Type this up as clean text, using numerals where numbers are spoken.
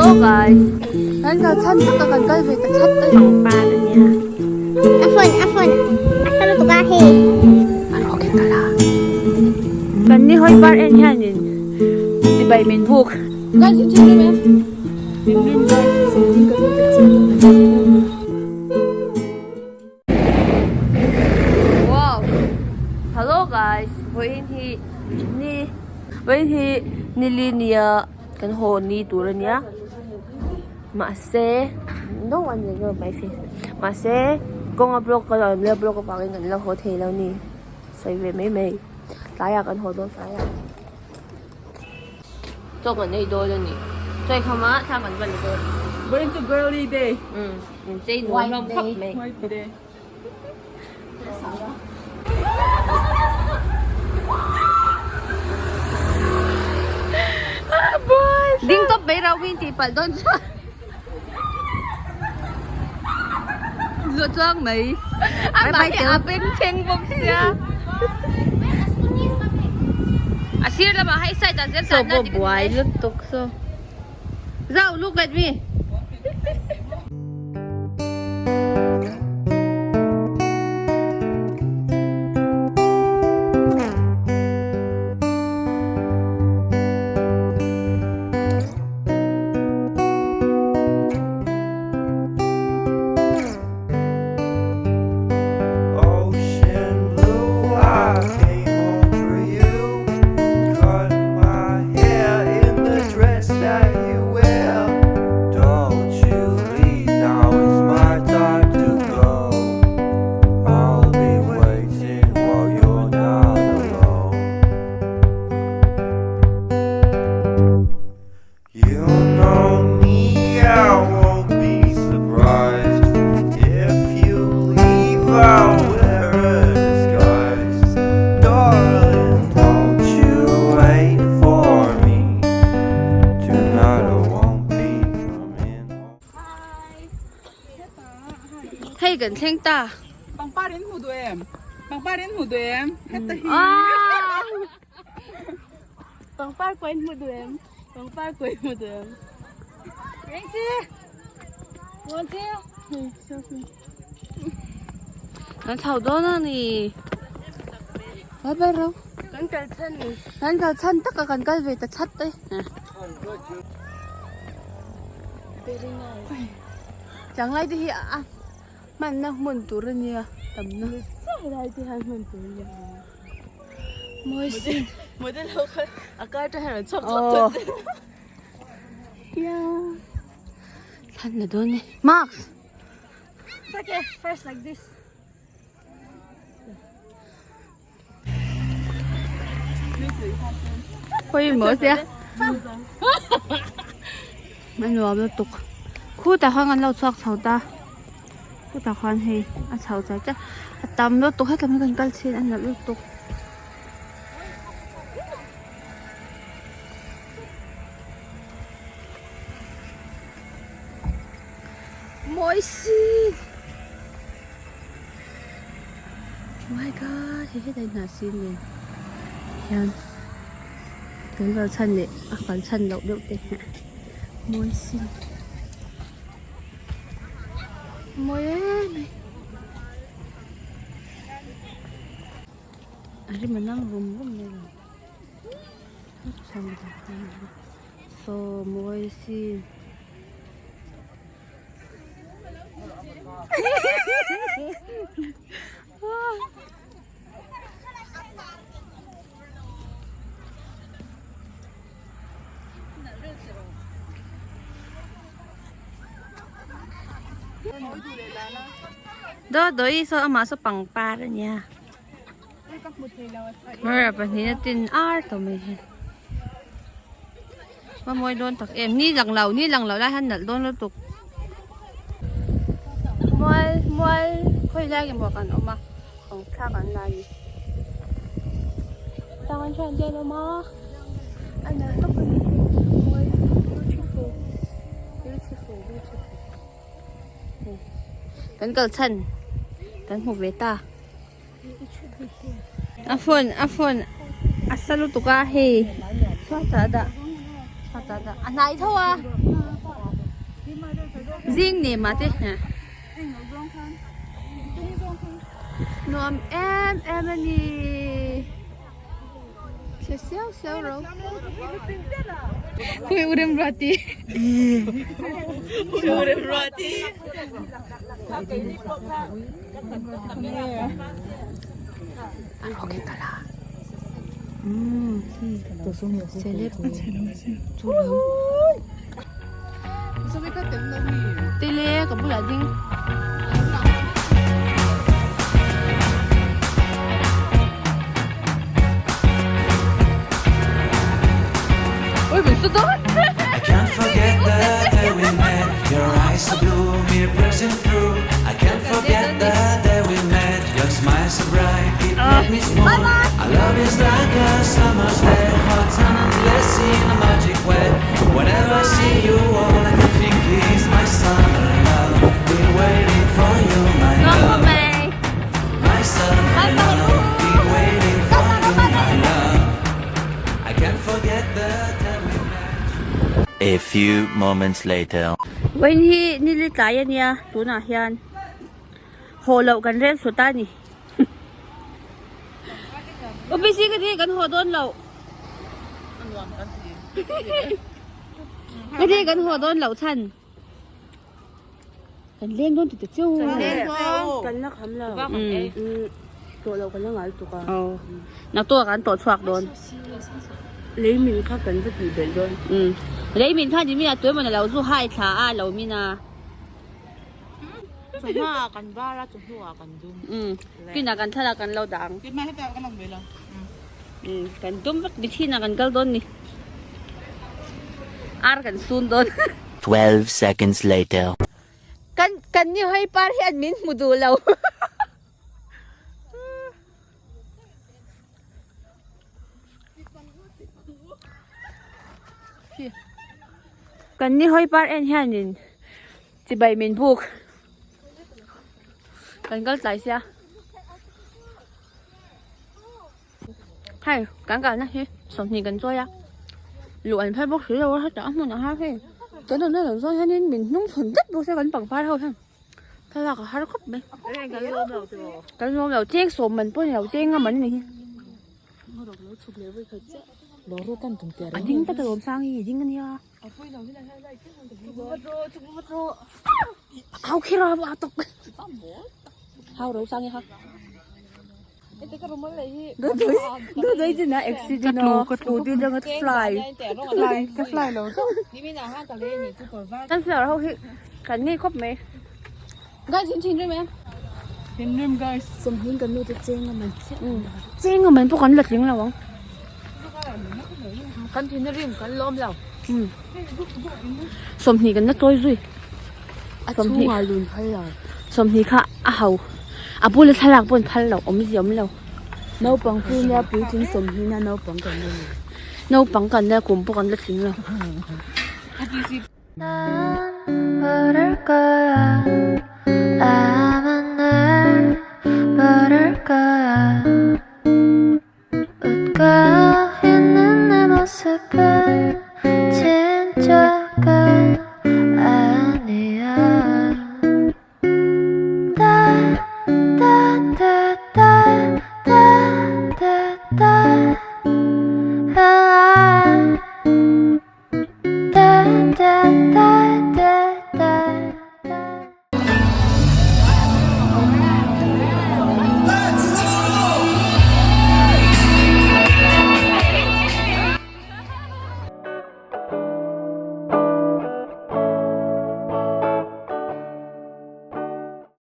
Hello guys. Kan kal chhan tak a kan kal ve ta chat a pangpar a nia. A phone a phone a sa lutuk a hei. An haw khin kal a. Kan ni hawi par en hianin chibai min buk. Guys in chin rim em. Rim guys. Wow. Hello guys. Vawiin hi ni vawiin hi nili nia kan haw ni tur a nia mahse no one will know my face mahse kawnga block ka lo awm block avangin kan la haw thei lo ni sawi ve mai mai tlaiah kan haw dawn tlaiah chaw kan ei dawn a ni chaw ei khama thla kan va la dawn Going to girly day. Um inchei nuam hlawm khawp mai. White day. Ding tawp mai rau hi tih palh dawn chuan Luah chuang mai Amah hi a beng thleng bawk sia A sir lamah hei side ah zel Saw tlanna pawh dik a ni buai mai. lutuk saw Zau look at me. Ocean blue, I came home for you. Cut my hair in the dress that you wear. Don't you leave now, it's my time to go. I'll be waiting while you're not alone. You know me, I won't be surprised if you leave. I'll wear a disguise, darling. Don't you wait for me tonight. I won't be coming home. Hei kan thleng ta. Pangpar in hmu duh em? Pangpar in hmu duh em? Heta hi. Pangpar kuai hmu duh em? Pangpar kuai hmu duh em? Rengsi! Rengsi! Hei, selfie. Kan chho dawn a ni. Bye bye ro. Kan kal chhan. Kan kal chhan tak a kan kal ve ta chat e. Very nice. Changlai te hi a hmanna hmun tur a nia tamna. Changlai te hian hmun tur a nia. Mawi sin. Model ho kha a kar te hian rawn chhuak chhuak chhuak sin. Ya. Thlan na dawn e. Max. It's okay, first like this. Khawi maw sia. A nuam lutuk. Khutah khan kan lo chhuak chho ta. Khutah khan hei a chho char char. A tam lutuk hetlai hi kan kal chhin a nalh lutuk. Mawi si. My god hei hetlai hnah sin nen hian kan kal chhan leh a kal chhan loh deuh te hian mawi sin mawi em mai a rim a nam rum rum mai lo saw mawi sin. Do doi saw amah saw pangpar a nia mara pahnih a tin ar tawh mai hi a mawi dawn tak em ni lang lo ni lang lo lai hian nalh dawn lutuk mual mual khawi lai nge maw kan awm a awm thlak an la ni tang an thian te an awm a a nalh tawp a ni mawi beautiful beautiful beautiful hei kan kal chhan kan hmu ve ta. A phone a phone a sa lutuk a hei chhuatah a dah chhuatah a dah a hnai tho a. Zing nem ah te nuam em em a ni thla siau siau ro Khawi u Remruati Khawi u Remruati Tele ka bulah ding. Oi min su dawn. I can't forget the day we met. Your eyes so blue, me pressing through. I can't forget the day we met. Your smile so bright, it made me small. Our love is like a summer's day, hot and endless in a magic way. Whenever I see you, all I can think is my summer love. Been waiting for you, my love. My summer love. Been waiting for you, my love. I can't forget the day we met. A few moments later. Vawiin hi nili tlai a nia tunah hian haw loh kan rel thut a ni. OPC ka ti kan haw dawn loh. Ka ti kan haw dawn loh chhan. Kan leng dawn ti ta cheu. Kan la kham lo. Tawh loh kan la ngai tuk a. Nak tuah kan tawh chhuak dawn. Lei min kha kan va tih belh dawn. Lei min kha ni min a tuemaw na lo zu hai thla a lo min a. Chawhma ah kan var a, chawhnu ah kan dum. Kinah kan thlalak kan lo dah ang. Keimah hetah ka lang ve lo. Kan dum vek mithin ah kan kal dawn ni. Ar kan sun dawn. 12 seconds later. Kan kan ni hoi par hian min hmu duh lo. Kan ni hoi par en hianin chibai min buk. Kan kal tlai sia. Hei kan kalna hi sawmhnih kan chawi a luh an phal bawk si lo a hetah a hmunah hian hei kan awmna lam zawng hianin min hnung chhawn dat bawk se kan pangpar ho hian thlalak a har khawp mai kan lawm lo cheng sawm man pawh a ni lo cheng a man a ni hi a ding tlat alawm sang hi a ding a nia au khi ra a tawk hau ro sang hi ha. Sunflower ho hi kan ngei khawp mai guys in thinrim em thinrim guys sawmhnih kan nu te cheng a man chiah cheng a man pawh kan la tling lo ang kan thinrim kan lawm lo sawmhnih kan la chawi zui A chhungah lun phal lo. Sawmhnih kha a ho. A bula thlalak pawh an phal lo, awmzia awm lo. Naupang chu nia puitling sawmhnih na naupang kan la ni. Naupang kan la kum pawh kan la tling lo.